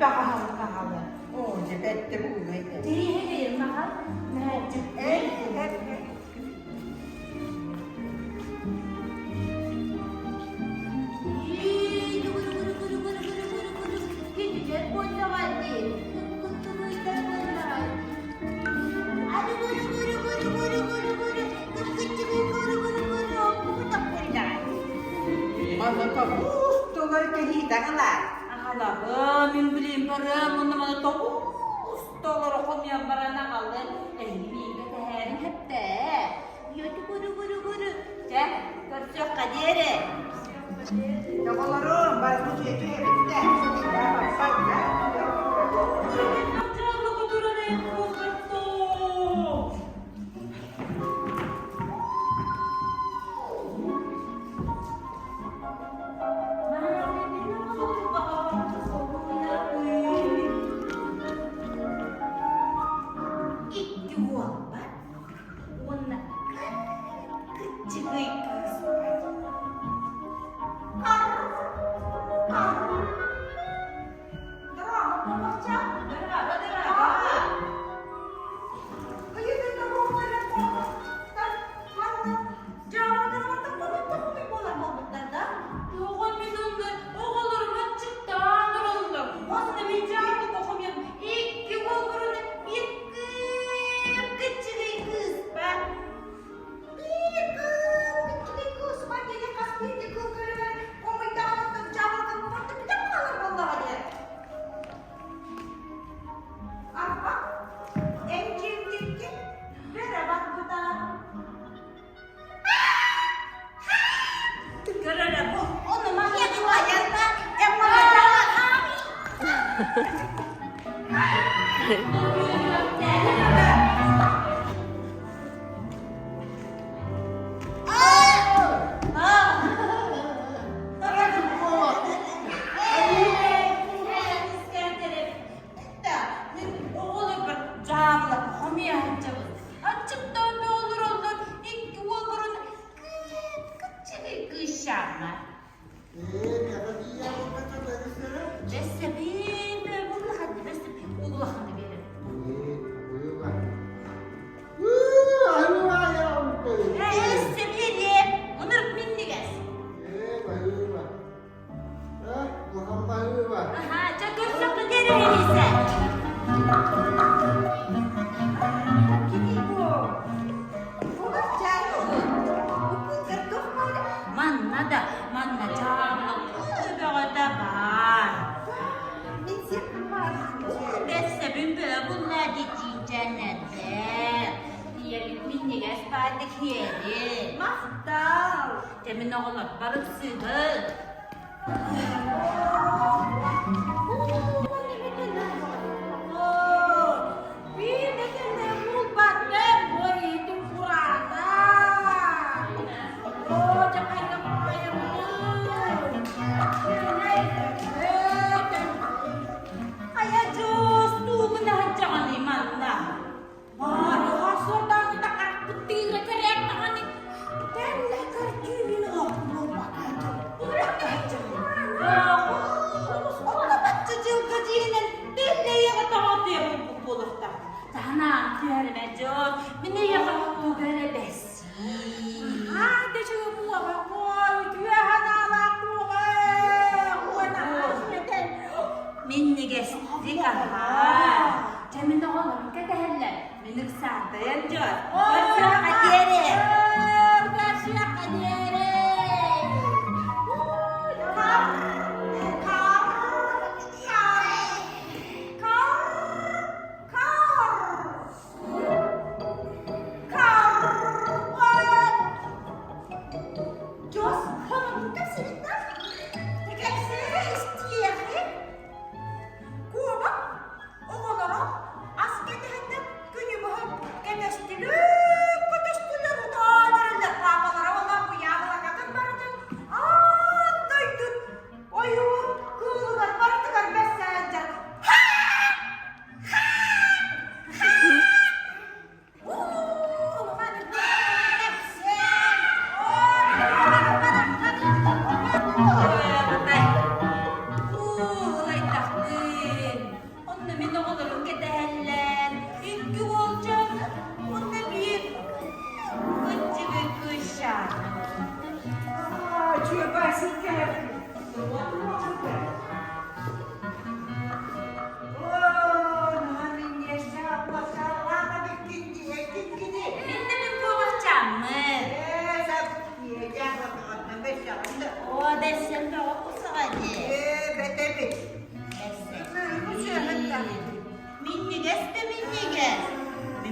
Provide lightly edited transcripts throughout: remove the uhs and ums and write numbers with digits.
Элбэх аһылык аҕалыа. Оо, дьэ бэртэ буолуо этэ. Тириһигийин маҕал, мээччик. Эр, эр, эр. Кинилэр буоллаҕа дии, кыттыгыйдар буоллаҕа Манна тоҕус толору кэһиитэ аҕалаар. Аҕалабын, мин билим барыам, онно маны тоҕус толору хомуйан баран аҕалын. Эһиги миигин кэтэһээриҥ хэптээ. Гуру-гуру-гуру. Чэ, көрсүөххэ диэри. Оҕолорум, барыны үчүгэй эбиттэ. Баппат да. Икки уолбар уонна кыччыгый кыыс Тоҕо мин онно оҕолорум аччыктаан олороллор. Онно мин дьаабылык хомуйан икки уолбуруну биир кып-кыччыгый кыыс бар. Биир кып-кыччыгый кыыс бар диэни хас биирдии кыл көрүгэр хомуйдаҕына дьаабылыкын барыта бүтэн хаалар буоллаҕа дии. Арба, эн дьиҥ-дьиҥкин бөрө барбыта. Көрөрө бу Ону маһыа туһайарда, Оҕолорбор дьаабылап хомуйа сылдьабын. Аччыктаан да олороллор, икки уолларын кып-кыччыгый кыысчааннар. Бэссэбиин улахан бэссэбиин улахан биэрэр. Бэссэбиин ынырык минньигэс. Аһаа, дьэ көрсөххө диэри Элиисэ. Манна да, манна дьаабылык бөҕөтө баар. Бэссэбин бөҕө буллаа дии чиинчээннэрдэр. Ийэбит минньигэс баайдык иэри. Махтал! Дьэ мин оҕолор барыпсыыбыт. Хайа дьоос тугун аһаччаҕыный манна? Баарыһа сордааҥҥыта харахпыт тыына кэрээк даҕаны тэллэ көрдүүбүн Бачча дьылга дьиэнэн тэллэйэҕэ тоҕотуйа булбут буолуохтаах. Таһанаан түһэримэ дьон, мин эйэҕэ тугу эрэ бэссии. Минньигэстик аһаа. Дьэ мин оҕолорум кэтэһэллэр. Мин ыксаатайан дьон. Көрсүөххэ диэри. Көрсүөххэ диэри. Куобах оҕолоро ас кэтэһэннэр күнү быһа кэтэстилэр.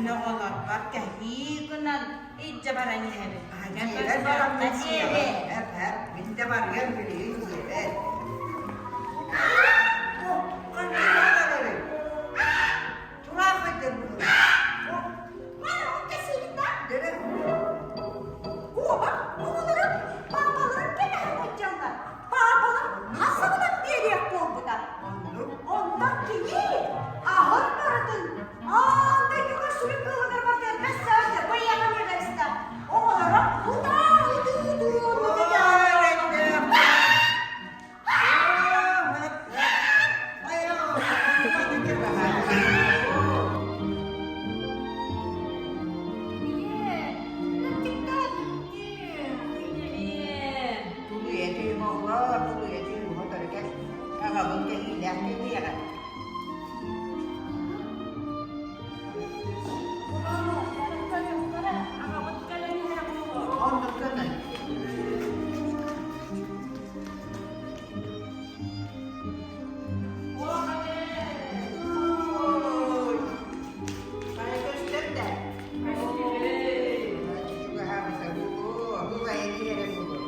мин оҕолорбор кэһии гынан илдьэ баран иһэбин. Дьиэбэр бараммын сиэҕим. Эп-эп, мин да барыам билигин дьиэбэр. Ханна барарый? Тураах өйдөр быһыылаах. Мана ол кэсиибин да? Дөрө. Куоба, оҕолорум, паапаларын кэтэһэн сылдьаллар. Паапалар хас сылынан биэриэх буолбута. Оннук. Онтон кини аһын барытын аан дойдуга сүрүн кыылыгар барытыгар бэс-саас быйаҕа миэбэристэ. Оҕолоро утаа ытыы-ытыы Аҕабын кэһиилээх кэлиэҕэ. Оннук гынан. Хайа көстөр да? Чугаһаабыта буолуо, бу айаныы эрэ буолуо.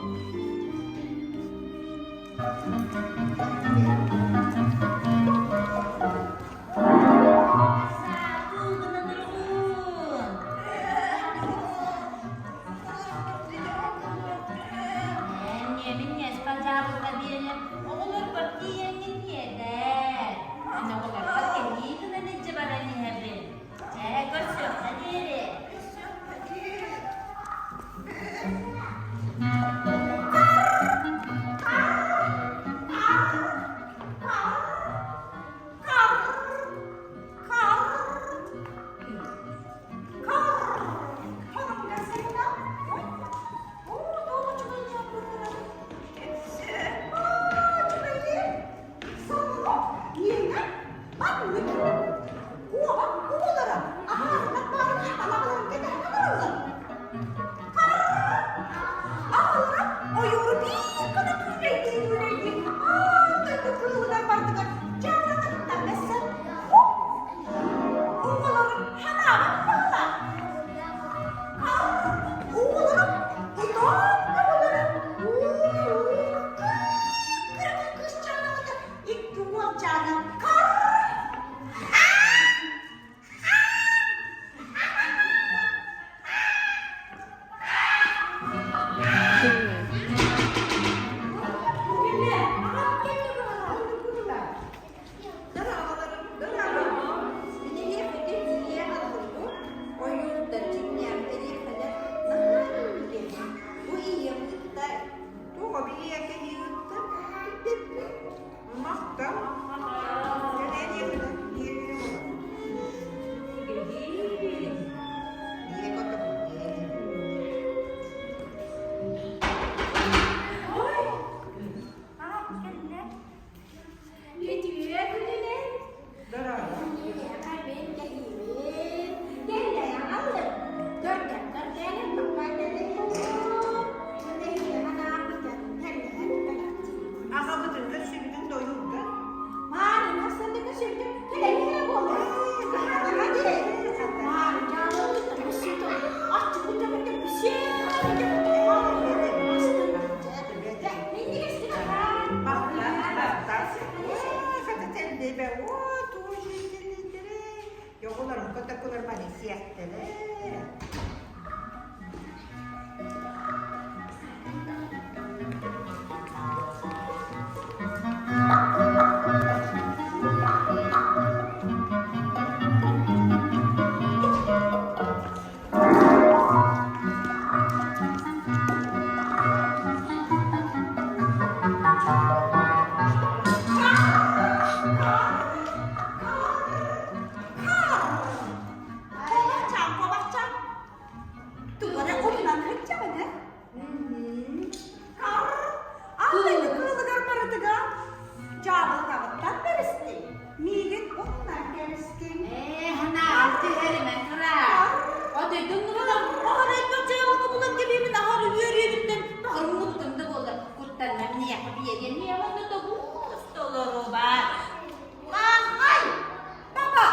Оҕолорбор тиийэҥҥин тиэрдээр. Мин оҕолорбор кэһии гынан илдьэ баран иһэбин. Чэ, көрсүөххэ диэри. Ойууру биир гына түүрэйдии-түүрэйдии аан дойду кыылыгар бардыгар дьаабылакатыттан бэссэн Оҕолорум ханаабыт баҕалаах. Оҕолорум ытаан бөҕөлөрө. Кыракый кыысчаанаҕыта икки уолчаана Үтүө күнүнэн Миэхэ мин кэһиибин кэллэйэн алын көрдөн-көрдөөн Аҕабытын көрсүбүтүн дойууга. Маарына сандыка сүрдүм кэлэн буолла. Кобахчаан, кобахчаан. Тугу эрэ уһунан сылдьабын ээ. Аллайны кыылыгар барытыгар дьаабылыкаҕыттан бэристиҥ, миигин умнан кэбистиҥ. Ээ, ханаан түһэримэн тураа. Отойдун нубатам, аһарайбар дьаабылка булан кэбиэбин аһары үөрүөбүттэн баҕар умнубутум да буоллар, куттанна миэхэ биэриэн миэхэ онно тобуус толоруба. Маҥнай таба.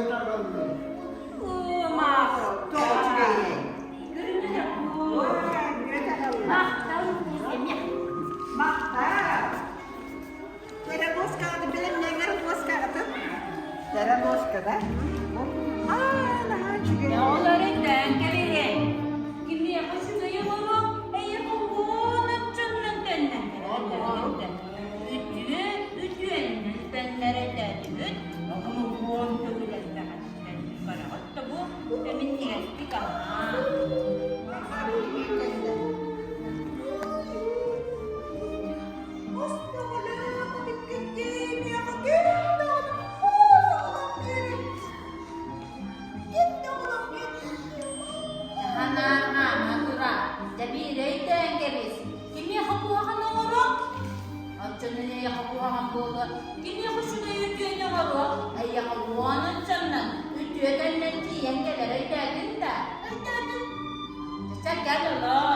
Мүөт аҕаллым. Тоҕо үчүгэйэй? Мүөт аҕаллым. Махтал. Кэрэ луоскаҕыт бэлэмнээҥэр луоскаҕытын. Кэрэ луоска да? Аа, наһаа үчүгэй. Олор өйдөөн кэбиһин. Кимиэхэ үчүгэй оҥоруо, эйиэхэ уон оччоннон төннөн Үтүө үтүөннэн төннөр өйдөөтүгүт, оҕону уон төгүл элбэҕиттэн көрөҕүт да бу минньигэстик аһаа. Ханаан тура, дьэбиирэ өйдөөн кэбис. Кимиэхэ куһаҕан оҥоруо? Оччонон эйиэхэ куһаҕан буолуо. Кимиэхэ үчүгэй үтүөнү оҥоруо? Эйиэхэ уон оччонон үтүө төннөн тиийэн кэлэр өйдөөтүн да? Өйдөөтүн. Чэ, кэл олоор.